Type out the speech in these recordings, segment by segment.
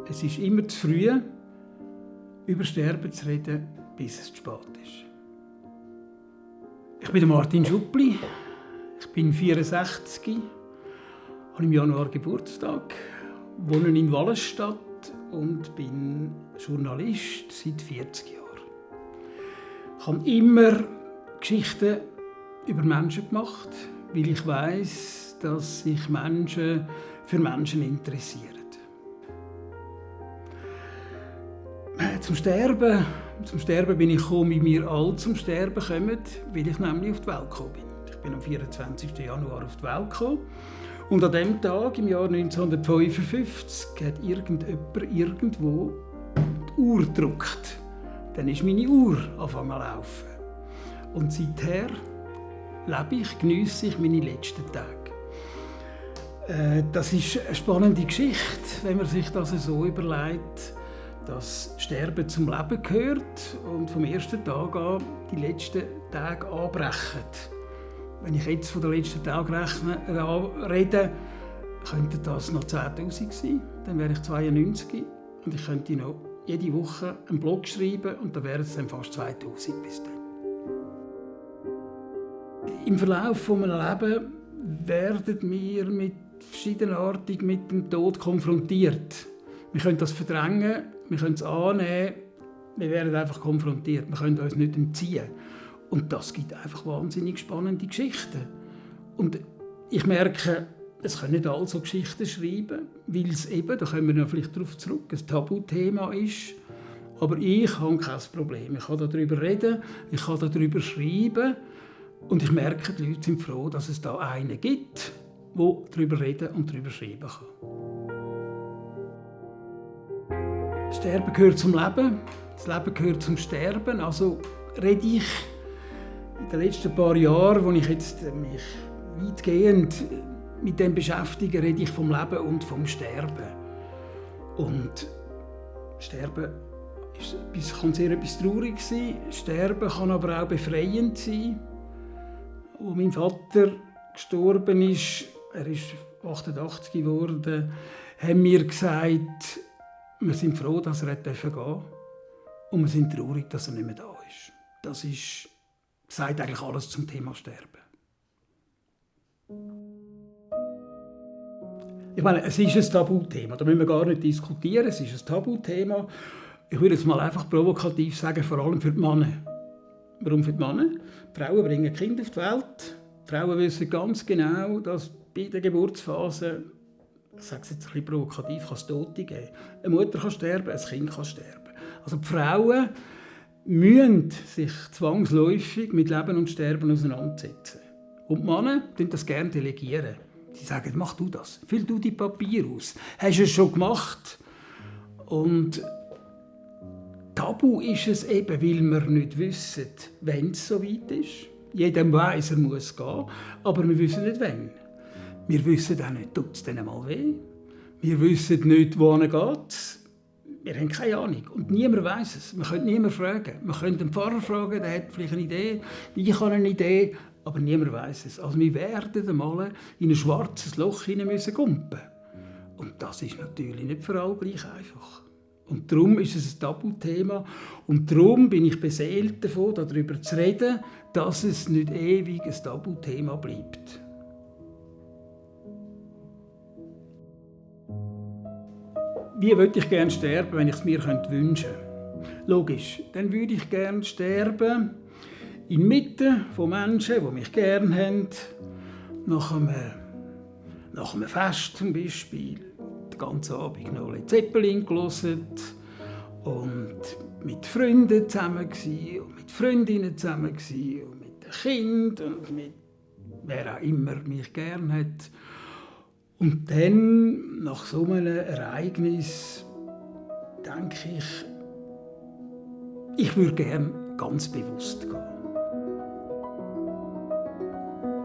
es ist immer zu früh, über Sterben zu reden, bis es zu spät ist. Ich bin Martin Schuppli, ich bin 64, habe im Januar Geburtstag, wohne in Wallenstadt und bin Journalist seit 40 Jahren. Ich habe immer Geschichten über Menschen gemacht, weil ich weiss, dass sich Menschen für Menschen interessieren. Zum Sterben bin ich gekommen, wie wir alle zum Sterben kommen, weil ich nämlich auf die Welt gekommen bin. Ich bin am 24. Januar auf die Welt gekommen. Und an diesem Tag, im Jahr 1955, hat irgendjemand irgendwo die Uhr gedrückt. Dann ist meine Uhr angefangen zu laufen. Und seither lebe ich, geniesse ich meine letzten Tage. Das ist eine spannende Geschichte, wenn man sich das so überlegt, dass Sterben zum Leben gehört und vom ersten Tag an die letzten Tage anbrechen. Wenn ich jetzt von den letzten Tagen rede, könnte das noch 10'000 sein. Dann wäre ich 92 und ich könnte noch jede Woche einen Blog schreiben und dann wären es dann fast 2000 bis dann. Im Verlauf meines Lebens werden wir verschiedenartig mit dem Tod konfrontiert. Wir können das verdrängen, wir können es annehmen, wir werden einfach konfrontiert, wir können uns nicht entziehen. Und das gibt einfach wahnsinnig spannende Geschichten. Und ich merke, es können nicht alle so Geschichten schreiben, weil es eben, da kommen wir vielleicht darauf zurück, ein Tabuthema ist. Aber ich habe kein Problem. Ich kann darüber reden, ich kann darüber schreiben. Und ich merke, die Leute sind froh, dass es da einen gibt, der darüber reden und darüber schreiben kann. Sterben gehört zum Leben, das Leben gehört zum Sterben. Also rede ich in den letzten paar Jahren, wo ich jetzt mich weitgehend mit dem beschäftige, rede ich vom Leben und vom Sterben. Und Sterben kann sehr etwas Trauriges sein. Sterben kann aber auch befreiend sein. Als mein Vater gestorben ist, er ist 88 geworden, haben wir gesagt, wir sind froh, dass er gehen durfte. Und wir sind traurig, dass er nicht mehr da ist. Das sagt eigentlich alles zum Thema Sterben. Ich meine, es ist ein Tabuthema. Da müssen wir gar nicht diskutieren. Es ist ein Tabuthema. Ich würde jetzt mal einfach provokativ sagen, vor allem für die Männer. Warum für die Männer? Die Frauen bringen Kinder auf die Welt. Die Frauen wissen ganz genau, dass bei der Geburtsphase, ich sage es jetzt ein bisschen provokativ, kann es Tote geben. Eine Mutter kann sterben, ein Kind kann sterben. Also die Frauen müssen sich zwangsläufig mit Leben und Sterben auseinandersetzen. Und die Männer delegieren das gerne delegieren. Sie sagen, mach du das, füll du die Papiere aus. Hast du es schon gemacht? Und Tabu ist es eben, weil wir nicht wissen, wenn es so weit ist. Jeder weiss, er muss gehen, aber wir wissen nicht, wann. Wir wissen auch nicht, tut es denn einmal weh. Wir wissen nicht, wo es geht. Wir haben keine Ahnung. Und niemand weiss es. Wir können niemanden fragen. Wir können den Pfarrer fragen, der hat vielleicht eine Idee. Ich habe eine Idee, aber niemand weiss es. Also wir werden einmal in ein schwarzes Loch hinein müssen gumpen. Und das ist natürlich nicht für alle gleich einfach. Und darum ist es ein Tabuthema. Und darum bin ich beseelt davon, darüber zu reden, dass es nicht ewig ein Tabuthema bleibt. Wie würde ich gerne sterben, wenn ich es mir wünschen könnte? Logisch, dann würde ich gerne sterben inmitten von Menschen, die mich gerne haben, nach einem Fest zum Beispiel, den ganzen Abend noch Led Zeppelin gehört und mit Freunden zusammen gsi und mit Freundinnen zusammen gsi und mit den Kindern und mit wer auch immer mich gerne hat. Und dann, nach so einem Ereignis, denke ich würde gerne ganz bewusst gehen.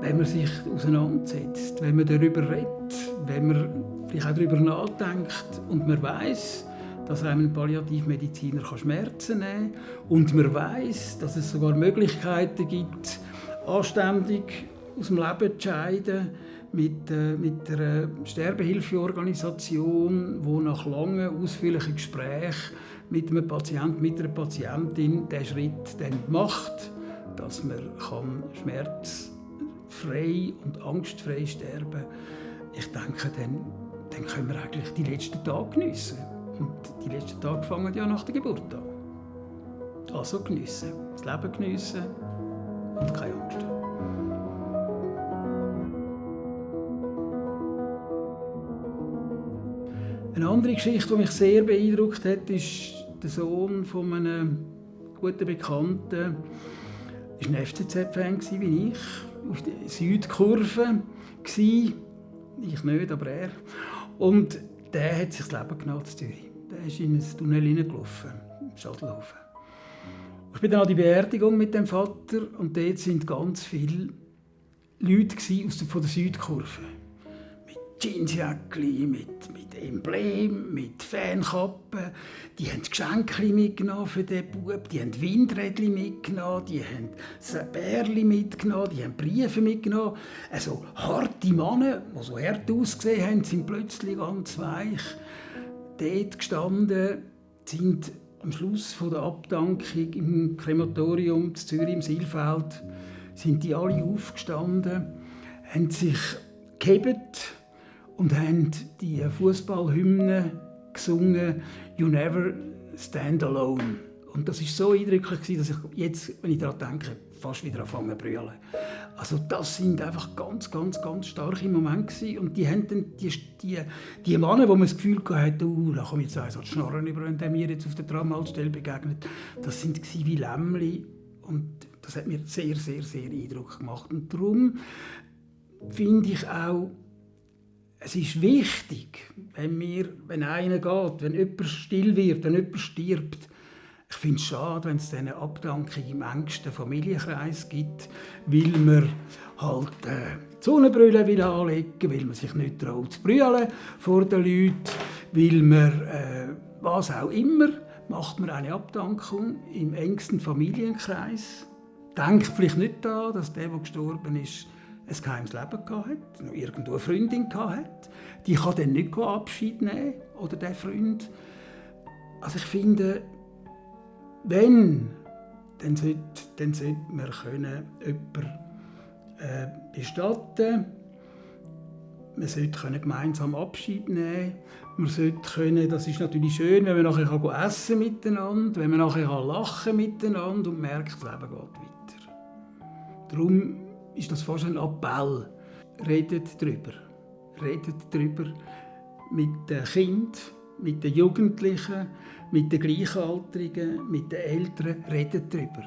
Wenn man sich auseinandersetzt, wenn man darüber redet, wenn man vielleicht auch darüber nachdenkt und man weiss, dass einem ein Palliativmediziner Schmerzen nehmen kann und man weiss, dass es sogar Möglichkeiten gibt, anständig aus dem Leben zu scheiden, mit einer Sterbehilfeorganisation, die nach langen, ausführlichen Gesprächen mit einem Patienten, mit einer Patientin diesen Schritt dann macht, dass man schmerzfrei und angstfrei sterben kann. Ich denke, dann können wir eigentlich die letzten Tage geniessen. Und die letzten Tage fangen ja nach der Geburt an. Also geniessen, das Leben geniessen und keine Angst haben. Eine andere Geschichte, die mich sehr beeindruckt hat, ist der Sohn von einem guten Bekannten. Er war ein FCZ-Fan wie ich, auf der Südkurve. Ich nicht, aber er. Und der hat sich das Leben genommen in Zürich. Der ist in ein Tunnel hineingelaufen, im Stadelhofen. Ich bin dann an die Beerdigung mit dem Vater und dort waren ganz viele Leute von der Südkurve. Mit Jeansjäckchen, mit Emblem, mit Fankappen. Die haben Geschenke mitgenommen für den Bub, die haben Windrädchen mitgenommen, die haben Bärchen mitgenommen, die haben Briefe mitgenommen. Also harte Männer, die so hart ausgesehen haben, sind plötzlich ganz weich. Dort gestanden, sind am Schluss der Abdankung im Krematorium in Zürich im Silfeld, sind die alle aufgestanden, haben sich gehebt und haben die Fußballhymne gesungen «You never stand alone». Und das war so eindrücklich, dass ich jetzt, wenn ich daran denke, fast wieder anfangen zu brüllen. Also das sind einfach ganz, ganz, ganz starke Momente. Und die haben dann die Männer, wo man das Gefühl hatte, da komme ich jetzt also die Schnorren über, wenn der mir jetzt auf der Tramhaltestelle begegnet, das sind wie Lämmchen. Und das hat mir sehr, sehr, sehr Eindruck gemacht. Und darum finde ich auch, es ist wichtig, wenn einer geht, wenn jemand still wird, wenn jemand stirbt. Ich finde es schade, wenn es diese Abdankung im engsten Familienkreis gibt, weil man halt die Sonnenbrille will anlegen will, weil man sich nicht traut zu brüllen vor den Leuten, weil man, was auch immer, macht man eine Abdankung im engsten Familienkreis. Denkt vielleicht nicht daran, dass der gestorben ist, ein geheimes Leben hatte, noch irgendwo eine Freundin hatte. Die kann dann nicht Abschied nehmen, oder der Freund. Also ich finde, wenn, dann sollte man jemanden bestatten. Man sollte gemeinsam Abschied nehmen. Man sollte das ist natürlich schön, wenn man nachher essen miteinander, wenn man nachher lachen miteinander und merkt, das Leben geht weiter. Darum ist das fast ein Appell. Redet darüber. Redet darüber mit den Kindern, mit den Jugendlichen, mit den Gleichaltrigen, mit den Eltern. Redet darüber.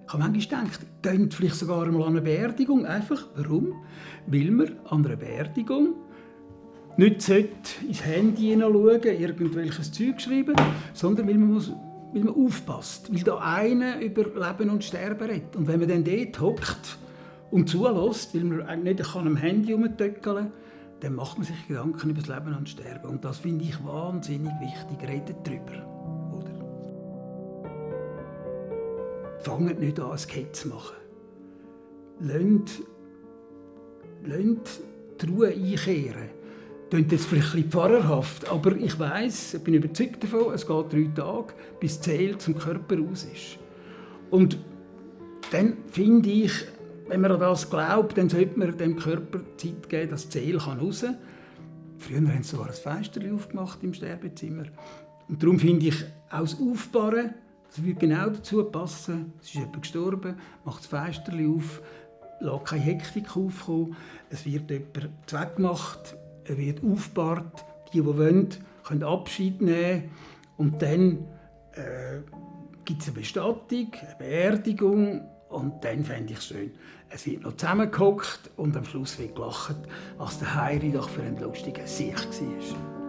Ich habe manchmal gedacht, geht vielleicht sogar einmal an eine Beerdigung. Einfach, warum? Weil man an einer Beerdigung nicht ins Handy hineinschauen, irgendwelches Zeug schreiben, sondern weil man aufpasst. Weil da einer über Leben und Sterben redet. Und wenn man dann dort hockt und zulässt, weil man nicht am Handy herumtöckeln kann, dann macht man sich Gedanken über das Leben und Sterben. Und das finde ich wahnsinnig wichtig. Redet darüber. Fangt nicht an, ein Sketch zu machen. Lasst die Ruhe einkehren. Klingt jetzt vielleicht ein bisschen pfarrerhaft, aber ich weiss, ich bin überzeugt davon, es geht 3 Tage, bis die Seele zum Körper raus ist. Und dann finde ich, wenn man an das glaubt, dann sollte man dem Körper Zeit geben, dass die Seele raus kann. Früher haben sie sogar ein Fenster aufgemacht im Sterbezimmer. Und darum finde ich auch das Aufbauen, das würde genau dazu passen. Es ist jemand gestorben, macht das Fenster auf, lässt keine Hektik aufkommen. Es wird jemand zweckgemacht, er wird aufgebahrt. Die wollen, können Abschied nehmen. Und dann gibt es eine Bestattung, eine Beerdigung. Und dann fände ich es schön. Es wird noch zusammengehockt und am Schluss wird gelacht, was der Heiri doch für ein lustiger Sieg war.